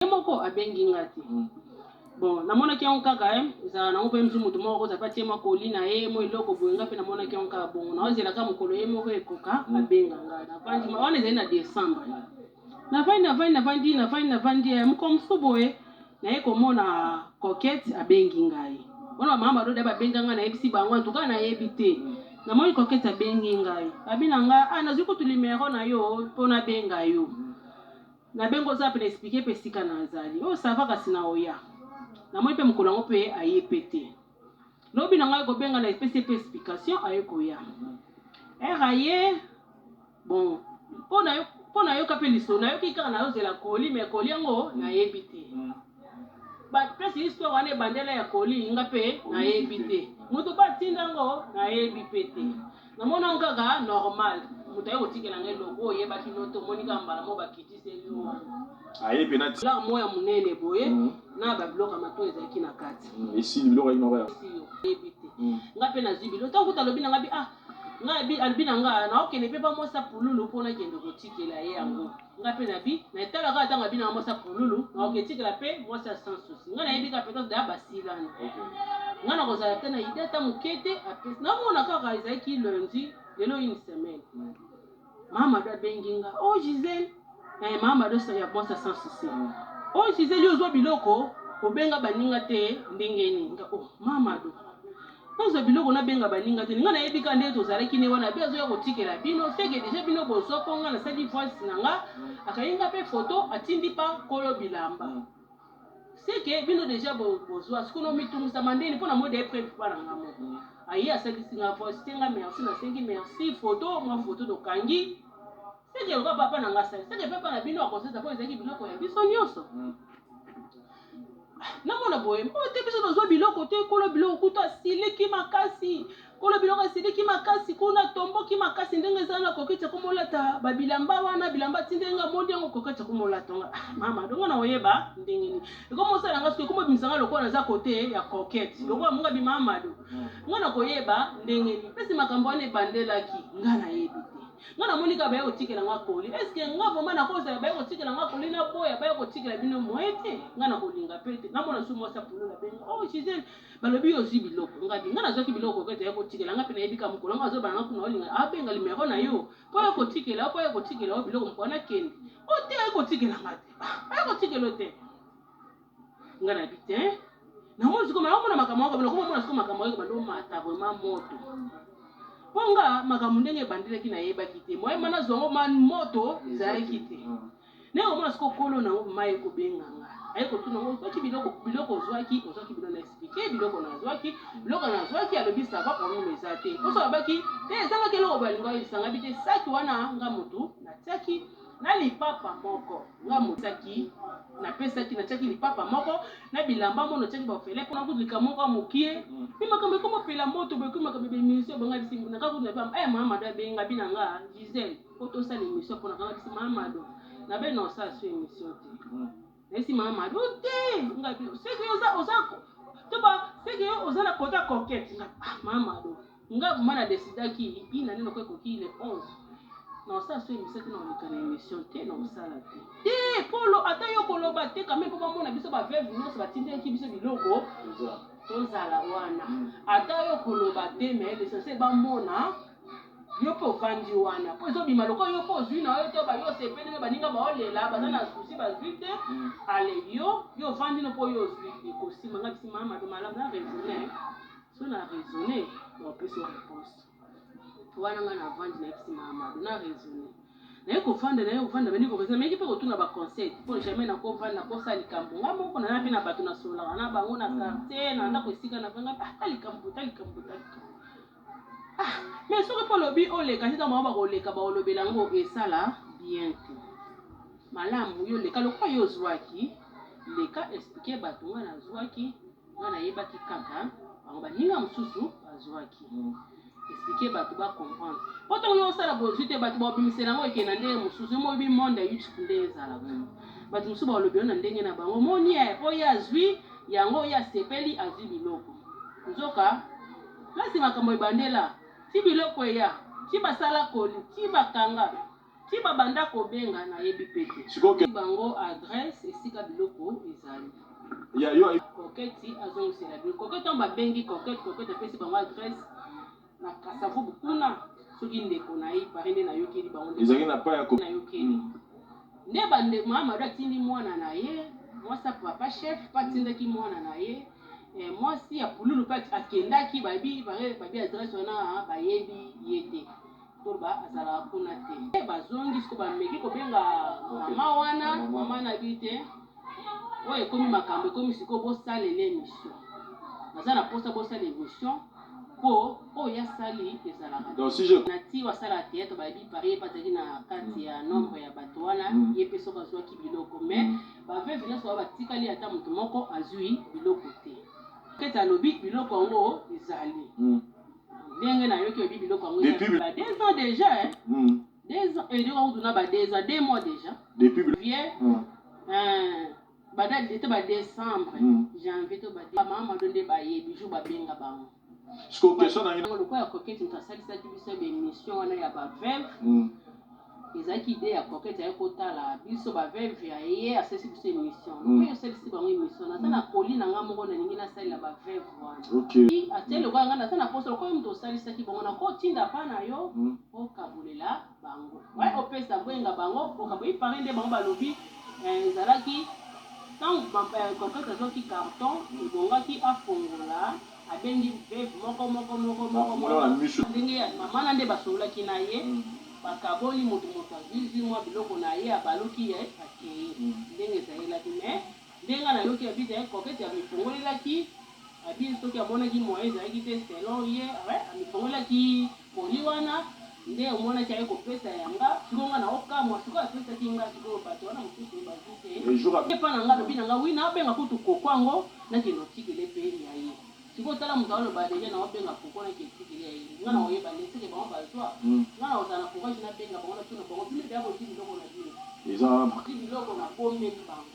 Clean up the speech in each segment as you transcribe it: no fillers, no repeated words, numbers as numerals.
Ye moko abengi nga te. Bon, namonaki yango kaka eh, ezalaka nango mpe mosusu moto moko akozala mpe atie mwa koli na ye mwa eloko boye, nga mpe namonaki yango kaka bongo. Naozela kaka mokolo ye moko ekoka abenga nga. Navandi, wana ezali na decembre. Navandi, navandi, navandi, navandi, navandi, eh, mokolo mosusu boye naye komona Coquette abengi ngai. Wana ba mama badoda babenga ngai, nayebisi bango en tout cas nayebi te. Namoni Coquette abengi ngai, abi na nga ah, nazwi kutu numero na yo mpo nabenga yo. Na bengi oza pe na explique pe esika na azali oh ça va kasi na oya na moni pe mokolo yango pe aye pe te lobi na ngai kobenga na epesi ye pe explication aye koya heure aye bon po na po na yoka pe lisolo nayoki kaka nazozela colis mais colis yango nayebi te ba place histoire wana ebandela ya colis nga pe nayebi te moto pe atinda yango nayebi pe te Namoni yango kaka normal moto aye kotikela nga eloko oyo oyebaki no te omoni kaka mbala moko bakitiseli yo wana. Aye pe na. Dollar moko ya munene boye na ba biloko ya matoyi ezalaki na kati. Esili biloko ayaki na yango. Esili oyebi te. Nga pe nazui biloko tango kutu alobi na nga bi ah nga alobi na nga nakokende pe pa mwasi ya pululu po nakende kotikela ye yango. Nga pe na bi na tala kaka tango abi na nga mwasi ya pululu na oke tikela pe mwasi ya sans souci nga nayebi kaka peut-etre dejà basilani nga nakozala ata na idee ata muke te apesi na mona kaka ezalaki lundi lelo une semaine mama mado abengi nga oh Gisèle eh mama mado ya mwasi ya sans souci oh Gisèle yo ozwa biloko obenga baninga te ndenge nini nga oh mama mado Nazwa biloko nabenga baninga te nga nayebi kaka ndenge tozalaki ne wana abi azoya kotikela bino seke deja bino bozwa po nga nasali voice na nga akangi nga pe photo atindi pa kolo bilamba seke bino deja bozwa sikoyo nomitungisama ndeni po na moni deja preuve pa na nga moko aye asalisi nga voice te nga merci nasengi merci photo mwa photo tokangi seke lokola papa na nga asali seke papa na bino akosalisa po ezalaki biloko ya biso nyonso. Namona boye mpo te biso tozwa biloko te kolo biloko kutu asiliki makasi kolo biloko asiliki makasi kuna atomboki makasi ndenge eza na koketi akomolata babilamba wana bilamba ti ndenge amoni yango koketi akomolata nga ah, mama dongo na oyeba ndenge nini ekomosala nga soki ekomobimisa nga lokola naza kote ya coquette lokola monga bima amado nga nakoyeba ndenge nini pesi makambo wana ebandelaki nga nayebi te Nga namoni kaka baye kotikela nga colis est ce que nga vraiment nakozala baye kotikela nga colis naboya baya kotikela bino moyen te nga nakolinga pe te namona su mwasi ya pululu abengi oh Gisèle balobi yo ozui biloko nga bi nga nazwaki biloko coquette aye kotikela nga pe nayebi kaka mokolo nga azobana nga kuna olinga abenga numero na yo po aye kotikela yo po aye kotikela yo biloko mokolo nakende oh te aye kotikela nga te aye kotikela yo te Nga na bi te. Namoni sikoyo naomona makambo yango nakoma mona sikoyo makambo yango ebanda omata vraiment moto. Po nga makambo ndenge ebandelaki nayebaki te. Moyen ma nazwa yango ma moto ezalaki te. Naye komona sikoyo kolo na yango vraiment aye kobenga nga. Aye kotuna nga ozwaki biloko biloko ozwaki ozwaki biloko na explique biloko nazwaki biloko nazwaki alobi ça va problème eza te. Poso alobaki te ezangaki eloko boye alingi ayebisa nga bi te saki wana nga mutu natiaki na lipapa moko nga motiaki napesaki natiaki lipapa moko na bilamba moko natiaki baofele mpona kutu likambo moko ya mokie mpe makambo ekoma opela moto boye komi makambo emission bonga bisi naka kutu na eh mama mado abenga bina nga Gisèle po tosala émission mpona kanga bisi mama mado nabe na osala so émission te nayesi mama mado te nga seke oza oza to ba seke oza na kota coquette nga ah mama mado Nga vraiment na decidaki une annee lokola ekoki le 11 nakosala so emission te nakoleka na emission te nakosala te te polo ata yo koloba te quand même mpo bamona biso ba veuve nyonso batindelaki biso biloko tozala wana ata yo koloba te mais l'essentiel bamona yo mpe ovandi wana mpo ezobima lokola yo mpe ozwi na yo to bayo osepeli me baninga baolela baza na susi bazwi te ale yo yo ovandi no mpo yo ozwi te kosima nga bisi mama malamu na raisonne Soki na raisonne bakopesa yo reponse. Wana nga na vandi nayebisi mama Mado na raisonne. Naye kovanda naye kovanda bandi ko raisonne nayeki pe kotuna ba conseil po jamais nakovanda nakosala likambo nga moko naza pe na bato nasololaka na bango na quartier na ndako esika na vanda ata likambo ta likambo ta likambo ah mais soki pe olobi oleka te ntango bango bakoleka bakolobela yango esala bien te malamu yo leka lokola yo ozwaki leka explike bato nga nazwaki Nga nayebaki kaka bango baninga mususu bazuaki. Expliquer batu ba comprendre. Po tango yo osala bozui te batu bakobimisela yango ekende na ndenge mususu. Yo moko oyebi monde ya YouTube ndenge ezalaka. Batu mususu bakolobela yo na ndenge na bango. Omoni eh po ye azui yango ye asepeli azui biloko. Nzoka place makambo ebandela ti biloko eya ti basala colis ti bakanga. Ti babanda kobenga, nayebi pe te. Sikoyo Bango adresse esika biloko ezali. Ya yo. Coquette azongisela bino. Coquette, ntango babengi Coquette, Coquette apesi bango adresse na Kasavubu kuna, soki ndeko na ye pare nde nayokeli bango nde. Ezalaki na pa ya Nayokeli nde bande Mama atindi mwana na ye mwasi ya papa chef mpe atindaki mwana na ye mwasi ya pululu mpe akendaki. Bayebi babi adresse wana, bayebi ye te, toloba azalaka kuna te. Bazongi siko, bameki kobenga mama wana. Mama na bi te, oyo ekomi makambo, ekomi sikoyo bosalela émission. Naza na mposa bosala émission mpo oyo asali ezalaka. Donc si je Na ti asala théâtre, bayebi pari ye mpe azalaki na kati ya nombre ya bato wana. Ye mpe soki azwaki biloko, mais baveuve nyonso oyo batikali, ata moto moko azwi biloko te. Kete alobi biloko yango ezali ndenge nayoki, oyebi biloko yango ba 2 ans déjà, hein? 2 ans eloko kutu na ba 2 ans 2 mois déjà. Depuis vie bada ete ba décembre, janvier to bamama Mado nde bayebi jour babenga bango. Sikoyo question na ngai. Lokola Coquette moto asalisaki biso baémission wana ya baveuve, ezalaki idée ya Coquette aye kotala biso baveuve ya ye, asalisi biso émission. Lokola osalisi bango émission, naza na koli na nga moko, nalingi nasalela baveuve wana. Atie lokola nga naza na posa, lokola moto osalisaki bango, nakotinda mpa na yo, okabolela bango, opesa bwenga bango, okaboyi pari nde bango balobi. Ezalaki ntango Coquette azwaki carton, ebongaki afongola, abengi veuve moko moko moko moko moko, ndenge mama na nde basololaki na ye, bakaboli, moto moto azwizwi mwa biloko na ye, abaluki ye, akei ndenge ezalelaki. Mais ndenge nayoki, abi te Coquette amifongolelaki, abi soki amonaki moyen ezalaki te selon ye, amifongolelaki koli wana nde omonaki aye kopesa yanga. Sikoyo nga na okamwa, sikoyo apesaki nga, sikoyo bato wana mosusu bazwi te. Epa na nga alobi na nga wi, naobenga kutu koko yango, nakende otikele mpe ya ye. Sikoyo tala, moto aloba déjà naobenga koko, nakende otikele ya ye. Nga na oyeba nde seke bango bazwa. Nga na kozala na courage nabenga bango, natuna bango: bino deya bozwi biloko na bino? Eza Zwi biloko nabombeli bango.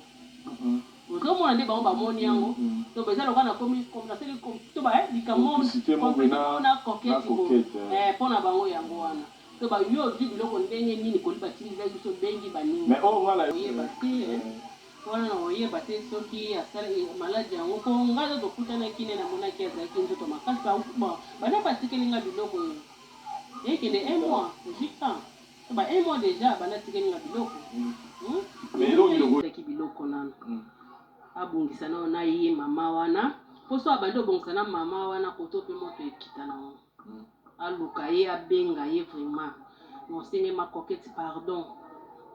Ozomona nde bango bamoni yango to eza lokola nakomi nasali to likambo Complicité moko na Coquette. Na Coquette, eh. Mpo na bango yango wana to yo ozwi biloko ndenge nini? Koli batindeli biso, bengi baninga. Mais oyo nga na Oyeba te wana, na oyeba te soki asali maladi yango, mpo ngai to tokutanaki nde namonaki azalaki nzoto makasi. Bon, banda batikeli nga biloko oyo ekende un mois, ozwi temps to ba un mois déjà, banda atikeli nga biloko. Mais eloko nini Azalaki biloko nano, abongisa nano na ye mama wana, mpo so abandi obongisa na mama wana, koto mpe moto ekita nango. Aluka ye, abenga ye vraiment, mosenge ma Coquette pardon,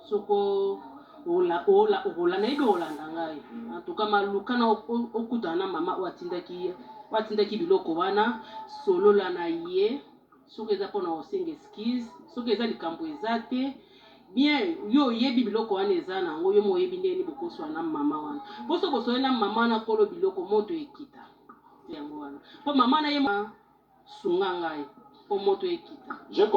soko okola nayebi olanda ngai. En tout cas, maluka na okutana na mama oyo atindaki biloko wana, solola na ye. Soki eza mpona kosenga excuse, soki eza likambo eza te bien, yo oyebi biloko wana eza nango, yo mo oyebi ndenge nini bokoswana na mama wana, mpo so bosoli na mama wana, kolo biloko, moto ekita yango wana, mpo mama na ye sunga ngai mpo moto ekita. J'ai